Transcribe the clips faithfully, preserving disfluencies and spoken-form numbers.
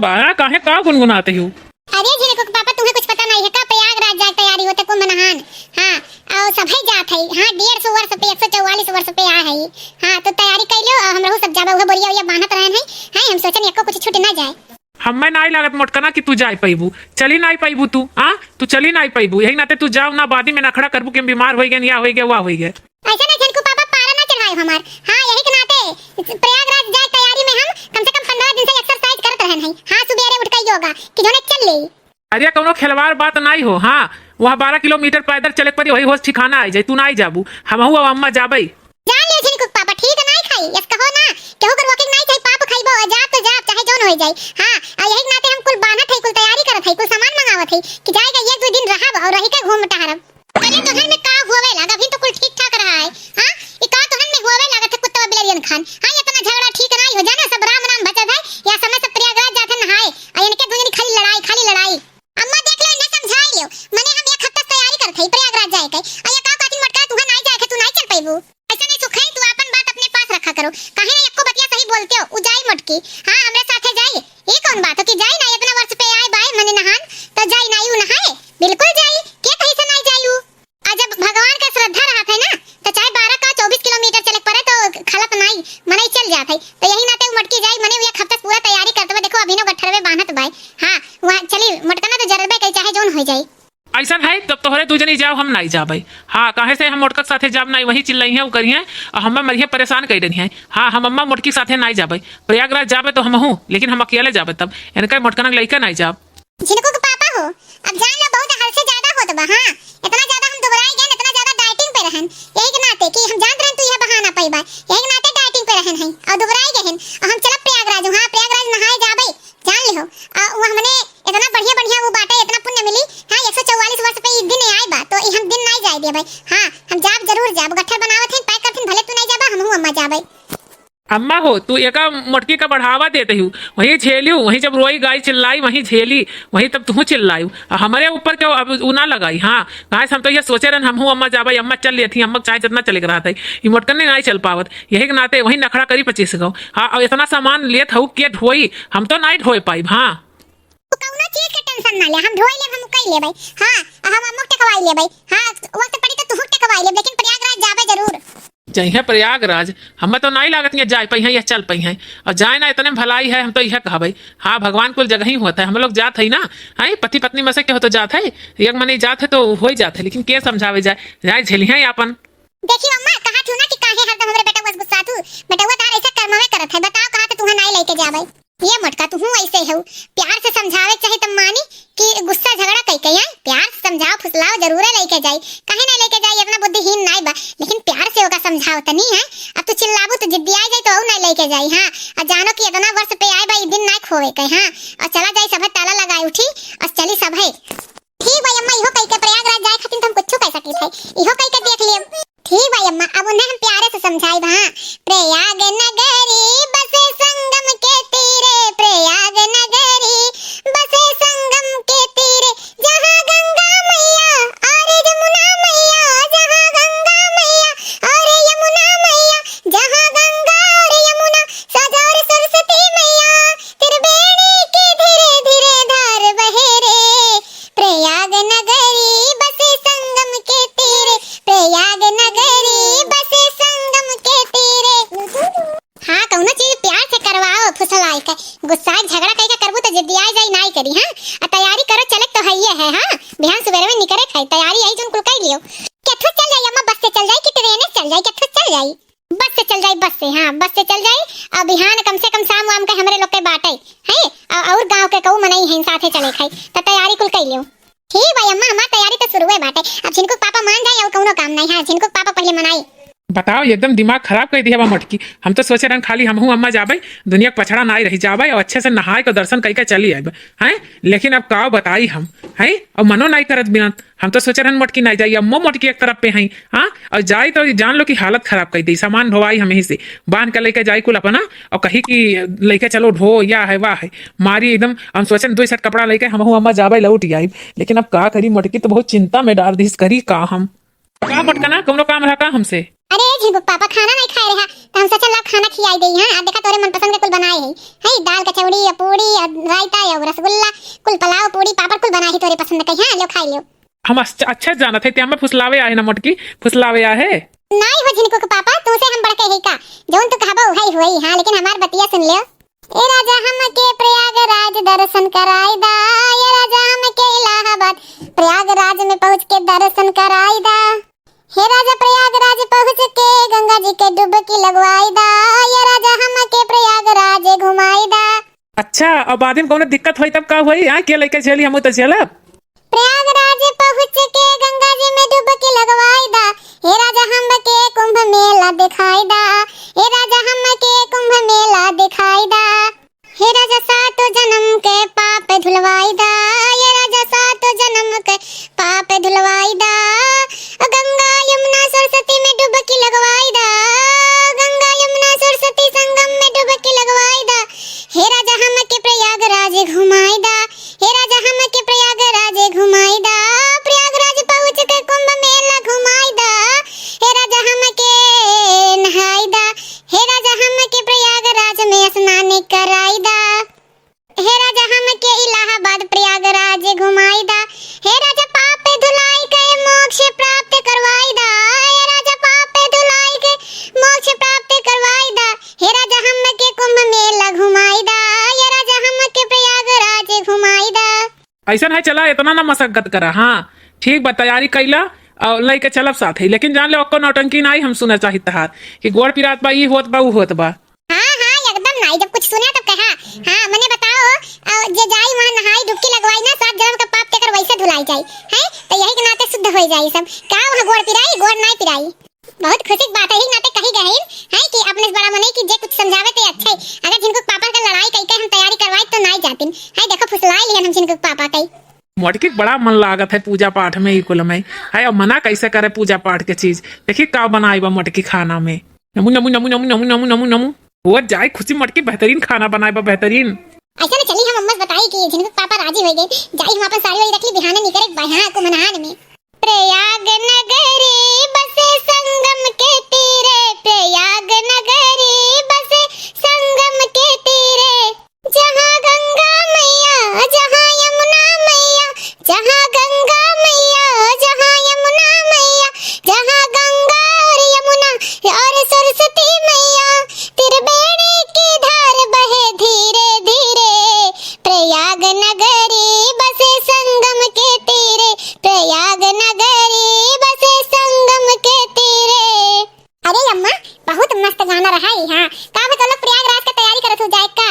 बारा काहे का गुनगुनात हऊ? अरे झिनकू के पापा, तुहैं कुछ पता नाहीं है का? प्रयागराज जाए तैयारी होत है कुंभ नहान। हाँ, अउर सभै जात है। हाँ, डेढ़ सौ वर्ष पे, एक सौ चौवालीस वर्ष पे आए है। हाँ, तो तैयारी कइ लेव, अउर हमरहू सब जाबे, उहै बोरिया उरिया बान्हत रहन है। हैं, हम सोचन एक्को कुछ छूट ना जाए। हम्मै नाहीं लागत मोटकना कि तू जाइ पइबू, चली नाहीं पइबू तू, हाँ, तू चली नाहीं पइबू। यही नाते तू जाव ना, बादी में नखड़ा करबू कि हम बीमार होइ गए, या होइ गए, वा होइ गए। अइसे ना झिनकू पापा, पारा ना चढ़ाए हमार। हाँ, यही के नाते प्रयागराज जाए तैयारी में हम कम से कम पन्द्रह दिन से exercise करत रहन है। हाँ, सुबेरे उठ के योगा कि जौने चल ले। अरे कउनो खेलवाड़ बात नाहीं हो। हाँ, वहाँ बारह किलोमीटर पैदल चले के पड़ी, वही होश ठिकाना आइ जाए। तू नाहीं जाबू, हमहू अउर अम्मा जाबे। जान लियो झिनकू पापा, ठीक नाहीं खाई, यस कहो ना, केहू के रोके के नाहीं चाही, पाप खाइबो, अउर जाब तो जाब, चाहे जौन होइ जाए। हाँ, अउर यही के नाते हम कुल बान्हत है, कुल तैयारी करत है, कुल सामान मंगावत है कि जाए के एक दो दिन रहब अउर रहि के घूम टहरब। अरे तोहन में का होवे लाग, अभी तो कुल ठीक ठाक रहा है। हाँ, ई का तोहन में होवे लागत है कुत्ता बिलरियन खान? हाँ, इतना झगड़ा ठीक नाहीं हो जाना, सब राम नाम भजत है, या समय सब प्रयागराज जात है नहाए, अउर इनके दुनिया खाली लड़ाई, खाली लड़ाई। अम्मा देख लो, इन्हें समझाई लियो, मने हम एक हफ्ता से तैयारी करत है प्रयागराज जाए के, अउर ये का कहती मोटका, तुहैं नाहीं जाए के, तू नाहीं चल पइबू। अइसे नाहीं सुखई, तू आपन बात अपने पास रखा करो, काहे ना एक्को बतिया सही बोलते हो, उ जाई मोटकी, हाँ, हमरे साथे जाई, ई कौन बात हो कि जाई ना, इतना वर्ष पे आए बाए मने नहान, तो जाई ना, यू नहाए, बिल्कुल जाई, के कही से नाहीं जाई उ। आ जब भगवान का श्रद्धा रहत है ना, तो चाहे बारह का चउबीस किलोमीटर चले के पड़े, तो खलत नाहीं, मनई चल जात है। तो यही नाते उ मोटकी जाई, मने उ एक हफ्ता से पूरा तैयारी करत बा। देखो, अभी नो गट्ठरवे बान्हत बाए। हाँ, वहाँ चली, मोटकना तो जरबे करी, चाहे जौन होइ जाए। अइसन है, तब तोहरे दू जनी जाव, हम नाहीं जाबे। हाँ, काहे से हम मोटका के साथे जाब नाहीं, वही चिल्लइहैं, उ करिहैं, अउर हम्मै मरिहैं, परेशान कइ डरिहैं। हाँ, हम अम्मा मोटकी के साथे नाहीं जाबे, प्रयागराज जाबे तो हमहू, लेकिन हम अकेले जाबे तब, इनका मोटकना के लइके नाहीं जाब। झिनकू के पापा हो, अब जान लो, बहुत हद से ज्यादा होत बा। हाँ, इतना ज्यादा हम दुबराई गए, इतना ज्यादा dieting पे रहन, यही के नाते कि हम जानत रहन तू यह बहाना पइबा, यही के नाते dieting पे रहन है अउर दुबराई गए हैं। अउर हम चलब प्रयागराज, हाँ, प्रयागराज नहाए जाबे, जान लिहो। अउर वो हमने इतना बढ़िया बढ़िया वो बाटे, इतना पुण्य मिली। हाँ, एक सौ चौवालीस वर्ष पे ई दिन आए बा, तो ई हम दिन नाहीं जाए देबे। हाँ, हम जाब, जरूर जाब, गट्ठर बनावत हैं, pack करत हैं, भले तू नाहीं जाबा, हमहू अम्मा जाबे। अम्मा हो, तू एका मोटकी का बढ़ावा देत हऊ, वहीं झेलियो, वहीं जब रोई गाई चिल्लाई, वहीं झेली, वहीं तब तू चिल्लायू। आ हमरे ऊपर क्यों अब उ ना लगाई? हाँ, काहे से हम तो यह सोचे रहन, हमहू अम्मा जाबे, अम्मा चल लेत ही, अम्मा के चाहे जितना चले के रहत है, ई मोटकन नाहीं चल पावत, यही के नाते वहीं नखड़ा करी पच्चीस गो। हाँ, अउर इतना सामान लेत हऊ, के ढोई? हम तो नाहीं ढोए पाइब। हाँ। तू कउनो चीज के tension ना ले, हम ढोई लेब, हम कइ लेबै। हाँ, हम अम्मो के टेकवाई लेबै। हाँ, वक्त पड़ी तो तुहू के टेकवाई लेब, लेकिन प्रयागराज जाबे जरूर। जइहे प्रयागराज, हमें तो नाहीं लागत ये जाए पइहैं या चल पइहैं। अउर जाए ना, इतने में भलाई है, हम तो यह कहबै। हाँ, भगवान कुल जगह ही होत है, हम लोग जात है ना, हैं, पति पत्नी में से केहू तो जात है, एक मनई जात है तो होइ जात है, लेकिन के समझावे जाए, जाए झेलिहैं आपन। देखी अम्मा, कहा थू ना कि काहे हरदम हमरे बेटवा से गुस्सा थू, बेटवा तार ऐसा कर्मवे करत है, बताओ कहा तो तुहैं नाहीं लइके जाबै। ये मोटका, तुहू ऐसे हऊ, प्यार से समझावे के चाही तब मानी कि गुस्सा झगड़ा कई कई, हैं? प्यार से समझाओ, फुसलाओ, जरूरे लइके जाई। काहे नाहीं लइके जाई? इतना बुद्धिहीन नाहीं बा, लेकिन प्यार से ओका समझाओ तनी, हैं? अब तू चिल्लाबू तो जिद्दी आइ जाई तो अउर नाहीं लइके जाई, हाँ? अउर जानो कि इतना वर्ष पे आए बा, ई दिन नाहीं खोवे के, हाँ? अउर चला जाई सभे ताला लगाए उठी अउर चली सभे। ठीक बा अम्मा, इहो कहि के प्रयागराज जाए खातिर तो हम कुछो कह सकित है, इहो कहि के देख लेब। ठीक बा अम्मा, अब उन्हें हम प्यारे से समझाइब, हाँ। प्रयाग नगरी बसे संगम के तीरे, प्रयाग नगरी बसे संगम के तीरे, जहाँ गंगा मैया और यमुना मैया, जहाँ गंगा मैया और यमुना मैया, जहाँ गंगा और यमुना, सजा और सरस्वती मैया, त्रिवेणी की धीरे धीरे धार बहे रे। प्रयाग नगरी बसे संगम के तीरे, प्रयाग नगरी बसे संगम के तीरे। हाँ, कउनो चीज प्यार से करवाओ, फुसलाए के, गुस्सा झगड़ा कइ के करबू तो जिद्दियाए जाई, नाहीं करी, हाँ? अउर तैयारी करो, चले तो हइये है, हाँ? बिहान सुबेरे में निकरे खाई, तैयारी यही जौन कुल कइ लियो। केथू चल जाई अम्मा, बस से चल जाई कि ट्रेन से चल जाई, केथू चल जाई? बस से चल जाई, बस से, हाँ, बस से चल जाई। अउर बिहान कम से कम साम वाम के हमरे लोग के बाटे, हैं? अउर, अउर गाँव के कऊ मनई हैं साथे चले खाई, त तैयारी कुल कइ लियो। ठीक बा अम्मा, हमार तैयारी त शुरुए बाटे। अब झिनकू के पापा मान जाए अउर कउनो काम नाहीं, हाँ, झिनकू के पापा पहिले मनाई। बताओ, एकदम दिमाग खराब कइ दिया बा मोटकी। हम तो सोचे रहन खाली हमहू अम्मा जाबे, दुनिया के पछड़ा नाहीं रहि जाबे अउर अच्छे से नहाए के दर्शन कइ के चली आइबे, हैं? लेकिन अब का बताई हम, हैं? अउर मनो नाहीं करत बिना। हम तो सोचे रहन मोटकी नाहीं जाई, अम्मो मोटकी एक तरफ पे हईं, हाँ? अउर जाई तो जान लो कि हालत खराब कइ देई, सामान ढोवाई हमहीं से, बांध के लइके जाई कुल अपना, अउर कही कि लइके चलो ढो, या है, वा है, मारी एकदम। हम सोचन दुइ set कपड़ा लइके हमहू अम्मा जाबे लौट आइब, लेकिन अब का करी, मोटकी तो बहुत चिंता में डार दिहिस, करी का हम? का मोटकना, कउनो काम रहा का हमसे? अरे झिनकू के पापा खाना नाहीं खाए रहा, त हम सोचन ला खाना खियाई देई। हाँ, आ देखा तोरे मनपसंद के कुल बनाए है, है दाल कचौड़ी या पूड़ी या रायता या रसगुल्ला, कुल पुलाव पूड़ी पापड़ कुल बनाए है तोरे पसंद के। हाँ, लो खाई लो। हम अच्छा, अच्छा जानत है, ते हमें फुसलावे आहे ना मोटकी, फुसलावे आहे। नाहीं हो झिनकू के पापा, तुमसे हम बढ़ के है का? जौन तू कहबो उहै होई। हाँ, लेकिन हमार बतिया सुन लो। ए राजा हमके प्रयागराज दर्शन कराई दा, ए राजा हमके इलाहाबाद प्रयागराज में पहुँच के दर्शन कराई दा। हे राजा प्रयागराज पहुँच के गंगा जी के डुबकी लगवाई दा, ए राजा हमके प्रयागराज घुमाई दा। अच्छा, अब बाद में कौनो दिक्कत होई तब का होई? हाँ, के लइके चली, हमहू त चलब। प्रयागराज पहुँच के गंगा जी में डुबकी लगवाई दा, हे राजा हमके कुंभ मेला दिखाई दा, हे राजा हमके कुंभ मेला दिखाई दा। हे राजा सातों जन्म के पाप धुलवाई दा, हे राजा सातों जन्म के पाप धुलवाई दा। गंगा यमुना सरस्वती में डुबकी लगवाई दा, गंगा यमुना सरस्वती संगम में डुबकी लगवाई दा। हे राजा हमके प्रयागराज घुमाई दा, हे राजा हमके प्रयागराज घुमाई दा, प्रयागराज पहुँच के कुंभ मेला घुमाई दा। हे राजा हमके नहाई दा, हे राजा हमके प्रयागराज में स्नान कराई दा। हे राजा हमके इलाहाबाद प्रयागराज घुमाई दा। हे राजा पाप धुलाई के मोक्ष प्राप्त करवाई दा। हे राजा पाप धुलाई के मोक्ष प्राप्त करवाई दा। हे राजा हमके कुंभ मेला घुमाई दा। हे राजा हमके प्रयागराज घुमाई दा। ऐसन है, चला, इतना ना मशक्कत करा। हाँ, ठीक बा, तैयारी कैला और लइके चलब साथ ही, लेकिन जान ले, ओक्को नौटंकी नाई हम सुने चाहित तहार कि गोड़ पिरात बा, ई होत बा, ऊ होत बा। हाँ, हाँ, एकदम नाई, जब कुछ सुने तब कहा। हाँ, मने बताओ, अ, जे जाई वहाँ नहाई, डुबकी लगवाई ना, सात जन्म का पाप तेकर वैसे धुलाई जाई, हैं? तो यही के नाते शुद्ध होई जाई सब। का वहाँ गोड़ पिराई? गोड़ नाई पिराई। बहुत खुशी की बात है, यही नाते कही गए हैं, हैं कि अपने से बड़ा मने कि जे कुछ समझावे ते अच्छा है। अगर झिनकू के पापा का लड़ाई कई के हम तैयारी करवाई तो नाई जातिन, हैं? देखो फुसलाई लिहन हम झिनकू के पापा कई। मोटकी के बड़ा मन लागत है पूजा पाठ में, ई कुल में। है, अब मना कैसे करे पूजा पाठ के चीज? देखी का बनाई बा मोटकी खाना में। नमू, नमू, नमू। हो जाए खुशी मोटकी, बेहतरीन खाना बनाई बा, बेहतरीन। ऐसा ना चली, हम अम्मा से बताई कि झिनकू के पापा राजी हो गए। जाई हम अपन साड़ी वाड़ी रख ली, बिहाने निकरे के बा, हाँ, कुंभ नहान में। प्रयाग नगरी बसे संगम के तीरे, प्रयाग नगरी बसे संगम के तीरे। जहाँ गंगा मैया, जहाँ यमुना मैया, जहाँ गंगा मैया, जहाँ यमुना मैया, जहाँ गंगा और यमुना और सरस्वती मैया, त्रिवेणी की धार बहे धीरे धीरे। प्रयाग नगरी बसे संगम के तीरे, प्रयाग नगरी बसे संगम के तीरे। अरे अम्मा, बहुत मस्त गाना रहा है। हाँ, का बा, तो लोग प्रयागराज के तैयारी करत हो जाए का?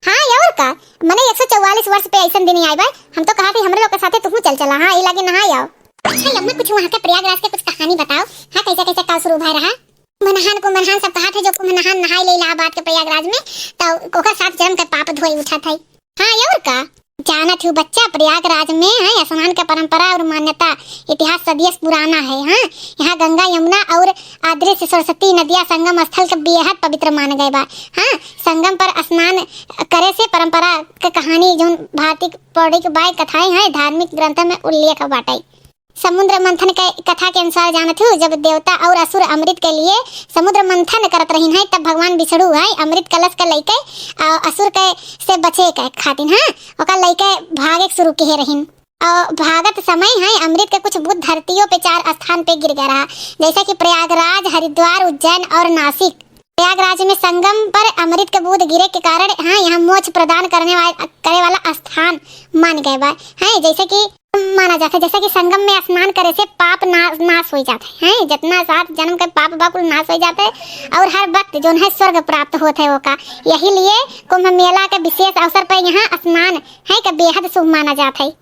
हाँ, और का? मने एक सौ चौवालीस वर्ष पे ऐसन दिन ही आए बा। हम तो कहा थी, हमरे लोग के साथे तुहू चल चला। हाँ, ई लागे नहाए आओ। अच्छा अम्मा, कुछ वहाँ के प्रयागराज के कुछ कहानी बताओ। हाँ, कैसे कैसे का शुरू भय रहा? कुंभ नहान, कुंभ नहान सब कहा थे, जो कुंभ नहान नहाए ले इलाहाबाद के प्रयागराज में, तो ओकर सात जन्म के पाप धोई उठा था। हाँ, और का? जानत हूँ बच्चा, प्रयागराज में है स्नान के परंपरा और मान्यता, इतिहास सदियों से पुराना है। हाँ, यहाँ गंगा, यमुना और अदृश्य सरस्वती नदिया संगम स्थल के बेहद पवित्र मान गए बा। हाँ, संगम पर स्नान करे से परंपरा के कहानी, जौन भारतीय पौराणिक बाय कथाएं हैं, धार्मिक ग्रंथ में उल्लेख बाटे। समुद्र मंथन के कथा के अनुसार जानत हूँ, जब देवता और असुर अमृत के लिए समुद्र मंथन करत रहिन है, तब भगवान विष्णु है अमृत कलश के लेके, आ, असुर के से बचे के खातिर, हाँ, ओका लेके भागे के शुरू किए रहिन। और भागत समय है अमृत के कुछ बूंद धरतियों पे चार स्थान पे गिर गया रहा, जैसे कि प्रयागराज, हरिद्वार, उज्जैन और नासिक। प्रयागराज में संगम पर अमृत के बूंद गिरे के कारण, हाँ, यहाँ मोक्ष प्रदान करने वाले, करे वाला स्थान मान गए बा। हैं, जैसे कि माना जाता है, जैसे कि संगम में स्नान करे से पाप ना-, नाश हो जाता है। हैं, जितना सात जन्म के पाप बा कुल नाश हो जाता है और हर वक्त जौन है स्वर्ग प्राप्त होता है ओका। यही लिए कुंभ मेला के विशेष अवसर पर यहाँ स्नान है के बेहद शुभ माना जाता है।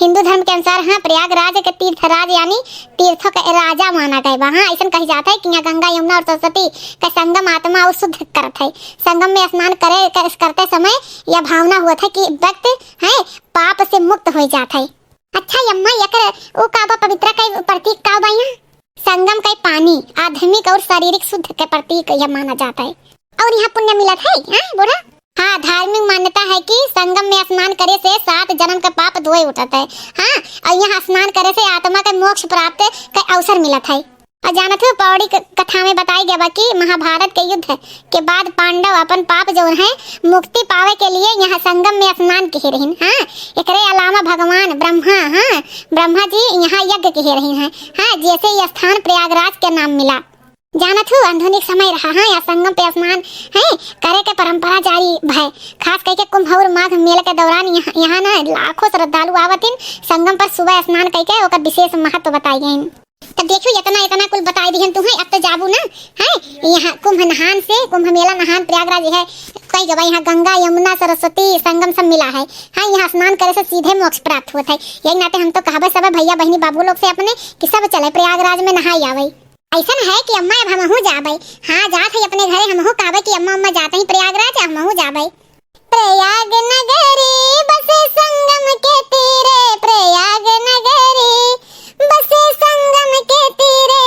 हिंदू धर्म के अनुसार, हाँ, प्रयागराज के तीर्थराज यानी तीर्थों के राजा माना गए बा। हाँ, ऐसन कही जाता है कि यहाँ गंगा, यमुना और सरस्वती का संगम आत्मा और शुद्ध करत है। संगम में स्नान करे, क-, करते समय यह भावना होत है कि व्यक्ति है पाप से मुक्त हो जात है। अच्छा अम्मा, एकर ओ का बा, पवित्रता का प्रतीक का बा यहाँ? संगम का पानी आध्यात्मिक और शारीरिक शुद्ध के प्रतीक यह माना जाता है। और यहाँ पुण्य मिलत है, हैं बूढ़ा? हाँ, धार्मिक मान्यता है कि संगम में स्नान करे से सात जन्म के पाप धोए उठत है। हाँ, और यहाँ स्नान करे से आत्मा के मोक्ष प्राप्त के अवसर मिलत है। और जानत हो, पौड़ी क-, कथा में बताई गया बा कि महाभारत के युद्ध के बाद पांडव अपन पाप जौन है मुक्ति पावे के लिए यहाँ संगम में स्नान किहे रहिन। हाँ, एकरे अलावा भगवान ब्रह्मा, हाँ, ब्रह्मा जी यहाँ यज्ञ किहे रहिन हैं। हाँ, जैसे ये स्थान प्रयागराज के नाम मिला। जानत हो, आधुनिक समय रहा, हाँ, या संगम पे स्नान, हैं, करे के परंपरा जारी भय। खास करके कुंभ और माघ मेला के दौरान यहाँ, यहाँ ना लाखों श्रद्धालु आवत हिन संगम पर सुबह स्नान करके ओकर विशेष महत्व बताई गई। तब देखियो, इतना, इतना कुल बताई दिहन तुहें, अब तो जाबू ना, हैं, यहाँ कुंभ नहान से, कुंभ मेला नहान प्रयागराज है, कई गवा यहाँ गंगा, यमुना, सरस्वती, संगम सब मिला है। हाँ, यहाँ स्नान करे से सीधे मोक्ष प्राप्त होत है। यही नाते हम तो कहबे सब भैया, बहिनी, बाबू लोग से अपने कि सब चले प्रयागराज में नहाई आवे। ऐसन है कि अम्मा, अब हमहू जाबे। हाँ, जात है अपने घरे, हमहू कहबे कि अम्मा, अम्मा, जात ही प्रयागराज, हमहू जाबे। प्रयाग नगरी बसे संगम के तीरे, प्रयाग नगरी बसे संगम के तीरे।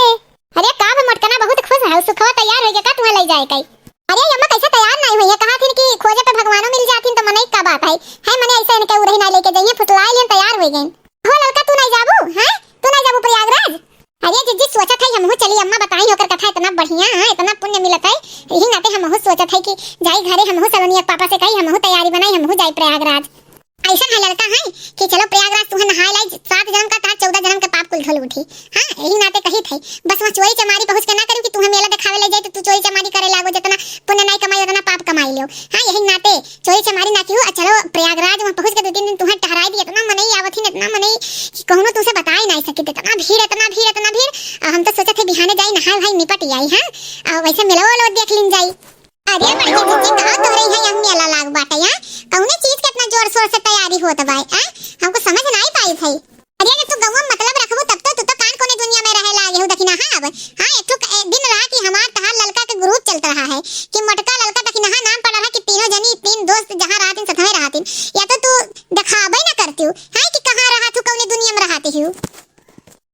अरे का बे मोटकना, बहुत खुश है, सुखवा तैयार होइगे का तुहा लई जाए कई? अरे अम्मा, कैसे तैयार नाई होई है, कहा थिन कि खोजे पे भगवानो मिल जाथिन तो मनई का बात है, है मने ऐसे इनके उरही ना लेके जाइए, फुसलाए लियन तैयार होई गइन। हो ललका, तू नाई जाबू, हैं? तू नाई जाबू प्रयागराज? अरे जिज्जी, सोचत है हमहू चली, अम्मा बताई ओकर कथा इतना बढ़िया है, इतना पुण्य मिलत है, यही नाते हमहू सोचत है कि जाई घरे, हमहू सलोनिया के पापा से कही, हमहू तैयारी बनाई, हमहू जाई प्रयागराज। ऐसन है ललका है कि चलो प्रयागराज तुहे नहाए लाई, सात जन्म का तार चौदह जन्म के पाप कुल धुल उठी। हाँ, यही नाते कही थे, बस वहाँ चोरी चमारी पहुँच के ना करू कि तुहे मेला दिखावे ले जाए तो तू चोरी चमारी करे लागो, जितना पुण्य नाई कमाई उतना पाप कमाई लियो। हाँ, यही नाते चोरी चमारी ना किहू, आ चलो प्रयागराज वहाँ पहुँच के दो तीन दिन तुहे टहराई दी, इतना मनई आवत ही, इतना मनई कि कहूनो तुसे बताए नाई सकित, इतना भीड़, इतना भीड़, इतना भीड़। आ हम तो सोचत है बिहाने जाई, नहाए भाई निपट आई, हाँ, आ वैसे मेला वो देख लीन जाई। अरे बड़की जिज्जी, कहाँ तोहरे यहाँ, यहाँ मेला लाग बाटे, हाँ? कौने चीज के इतना जोर शोर से तैयारी होत बा, हाँ? हमको समझ नाई पाई भाई। अरे, अगर तू गौवा में मतलब रखबू, तब तो तू तो कान कोने दुनिया में रहे लागे हो, दखिनहा। अब हाँ, एक ठो क-, ए, दिन रहा कि हमार तहार ललका के group चलत रहा है कि मोटका ललका दखिनहा नाम पड़ा रहा कि तीनों जनी, तीन दोस्त जहाँ रहतिन, सथवे रहतिन, या तो तू देखाबे ना करती हो, हाँ, कि कहाँ रहा तू, कौने दुनिया में रहती हो।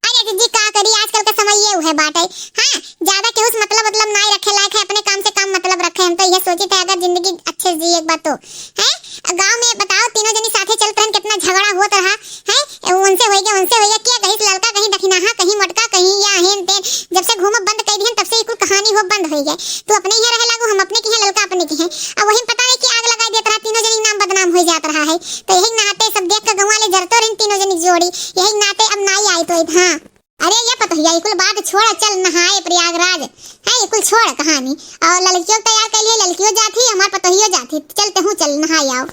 अरे जिज्जी, का करी, आजकल का समय ये उहे बाटे। हाँ, ज्यादा केहू से मतलब, मतलब नाई रखे लायक है, अपने काम से काम मतलब रखे। हम तो यह सोचित है, अगर जिंदगी अच्छे से जिए एक बार तो, हैं? गाँव में बताओ, तीनों जनी साथे चलत रहन, कितना झगड़ा होत रहा, हैं? उनसे होइगे, उनसे होइगे, क्या कहीं ललका, कहीं दखिनहा, कहीं मोटका, कहीं या हेन तेन। जब से घूमब बंद कर दिहन, तब से ई कुल कहानी हो बंद होइगे। तू अपने यहाँ रहे लागू, हम अपने के यहाँ, ललका अपने के हैं। अब वही पता नहीं कि आग लगाई देत रहा, तीनों जनी नाम बदनाम हो जात रहा है। तो यही नाते सब देख के गौवा ले जरतो रही तीनों जनी जोड़ी। यही नाते अब नाई आई तो हाँ। अरे ये पतोहिया, ई कुल बात छोड़, चल नहाए प्रयागराज। है, ई कुल छोड़ कहानी। और ललकियों के तैयार कर लिए, ललकियों जात ही, हमार पतोहियो जात ही। चल तेहू चल नहाए आओ।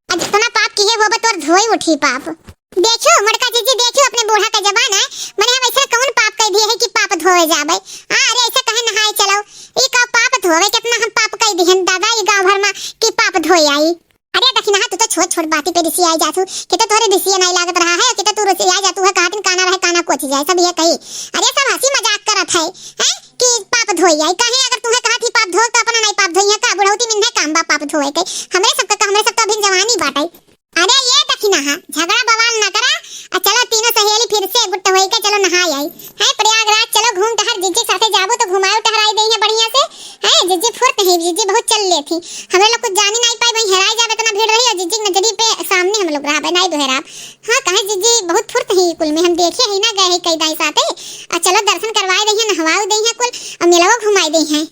आ जितना पाप किहे होबे तोर धोई उठी पाप। देखियो मोटका जिज्जी, देखियो अपने बूढ़ा का जबान है। मने हम ऐसा कौन पाप कर दिए है कि पाप धोवे जाबे? हाँ, अरे ऐसा कहे नहाए चलो। ई का पाप धोवे, कितना हम पाप कर दिहन दादा ई गाँव भर में कि पाप धोए आई। अरे दखिनहा, तू तो छोट छोट बाती पे रिसियाई जाथू, कि तो तोहरे रिसिया नाई लागत रहा है, कि तो तू रिसियाई जाथू है, कहा दिन काना रहे, काना कोच जाए, सब ये कही। अरे सब हंसी मजाक करत है, हैं? कि पाप धोई आई, काहे अगर तुहे कहा थी पाप धो, तो अपना नाई पाप धोई है का? बुढ़ौती में इन्हें काम बा पाप धोए के, हमरे सब का, हमरे सब तो अभी जवानी बाटे। अरे ये दखिनहा, झगड़ा बवाल ना करा, आ चलो तीनों सहेली फिर से गुट्ट होई के चलो नहाए आई। है प्रयागराज, चलो घूम टहर, जिज्जी के साथे जाबो तो घुमाए टहराए देइहे बढ़िया से। है जिज्जी फुर्त है, जिज्जी बहुत चल लेथी। हमरे लोग कुछ जानी नाई पाई भाई, हेराए जाबे इतना भीड़ रही और जिज्जी के नजरी पे सामने हम लोग रहबे, नाई दोहराब। हाँ, कहे जिज्जी बहुत फुर्त है कुल में, हम देखे ही ना गए है कई दाई साथे। आ चलो दर्शन करवाए देइहे, नहवाए देइहे कुल, और मेलवा घुमाए देइहे।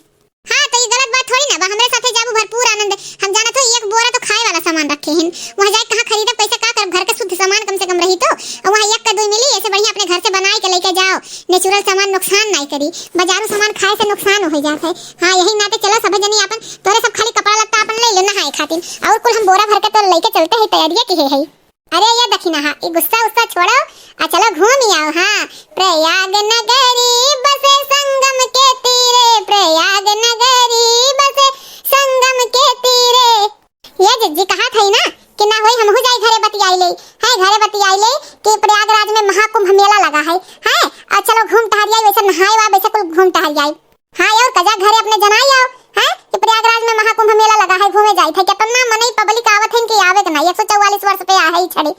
हाँ, तो ई गलत बात थोड़ी ना बा, हमरे साथे जाबू भरपूर आनंद। हम जानत हो एक बोरा तो खाए वाला सामान रखे हैं, वहाँ जाए कहाँ खरीदब, कैसे का करब, घर के शुद्ध सामान कम से कम रही तो। और वहाँ एक का दुई मिली, ऐसे बढ़िया अपने घर से बनाए के लेके जाओ, natural सामान नुकसान नाई करी, बाजारू सामान खाए से नुकसान हो जात है। हाँ, यही नाते चलो सब जनी आपन, तोरे सब खाली कपड़ा लत्ता आपन ले लो नहाए खातिर, और कुल हम बोरा भर के तो लेके चलते हैं, तैयारियाँ किहे है। अरे ये दखिनहा, ई गुस्सा उस्सा छोड़ो, आ चलो घूम आओ। हाँ, प्रयाग नगरी बसे संगम के तीरे, प्रयाग नगरी बसे संगम के तीरे। ये जिज्जी कहा थई ना कि ना होई, हमहू जाई घरे बतियाई ले, है घरे बतियाई ले कि प्रयागराज में महाकुंभ मेला लगा है, है, आ चलो घूम टहर आई, वैसे नहाए वा, वैसे कुल घूम टहर आई। हाँ, और कजा घरे अपने जनाई आओ, हैं, कि प्रयागराज में महाकुंभ मेला लगा है, घूमे जाई थे। कितना मनई public आवत है कि आवे के ना, एक सौ चौवालीस वर्ष पे आ है ई छड़ी।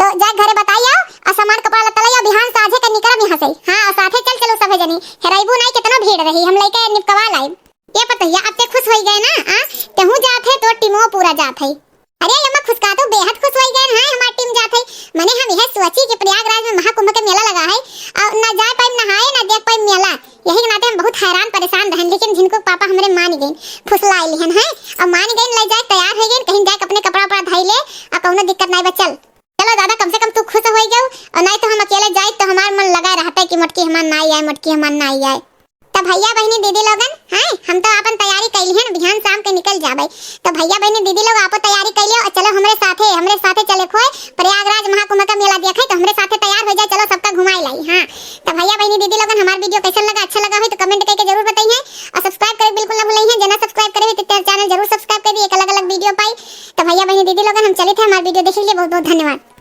तो जा घरे बताई आओ, और सामान कपड़ा लत्ता ले आओ, बिहान साझे के निकरब यहाँ से। हाँ, और साथे चल चलो सभे जनी, हेराइबू नाई, कितना भीड़ रही, हम लेके निपकवा लाइब। ये पतोहिया, अब ते खुश होई गए ना, आ? तेहू जात है, तो टीमो पूरा जात है। अरे अम्मा, खुश का तो बेहद खुश होई गए हैं, हमार टीम जात है। मने हम यह सोची कि प्रयागराज में महाकुंभ के मेला लगा है, और ना जाए पाइब नहाए, ना देख पाइब मेला, यही के नाते हम बहुत हैरान परेशान रहन, लेकिन झिनकू के पापा हमरे मान गइन, फुसलाइ लिहन हैं, अब मान गइन, लइ जाए तैयार होइ गइन, कहिन जाए अपने कपड़ा उपड़ा धइ ले, अब कउनो दिक्कत नाहीं बा, चल। चलो दादा, कम से कम तू खुश होइ गउ, अउर नाहीं तो हम अकेले जाइत तो हमार मन लगाए रहत कि मोटकी हमार नाहीं आए, मोटकी हमार नाहीं आए। त भइया बहिनी दीदी लोगन, हैं, हम तो आपन तैयारी कइ लिहन, बिहान शाम के निकल जाबइ। त भइया बहिनी दीदी लोग आपो तैयारी कइ लियो अउर चलो हमरे साथे, हमरे साथे चले खोए प्रयागराज महाकुंभ का मेला देखे, तो हमरे साथे तैयार होइ जाए, चलो सबका घुमाइ लाई। हाँ, त भइया बहिनी दीदी लोगन हमार video कइसन लगा, अच्छा लगा होइ तो comment कइके जरूर बतइहें अउर subscribe करे बिल्कुल ना भूलइहें, जे ना subscribe करे होइ तो channel जरूर subscribe कइ दी, एक अलग अलग video पाई। त भइया बहिनी दीदी लोगन हम चलित है, हमार video देखे के लिए बहुत बहुत धन्यवाद।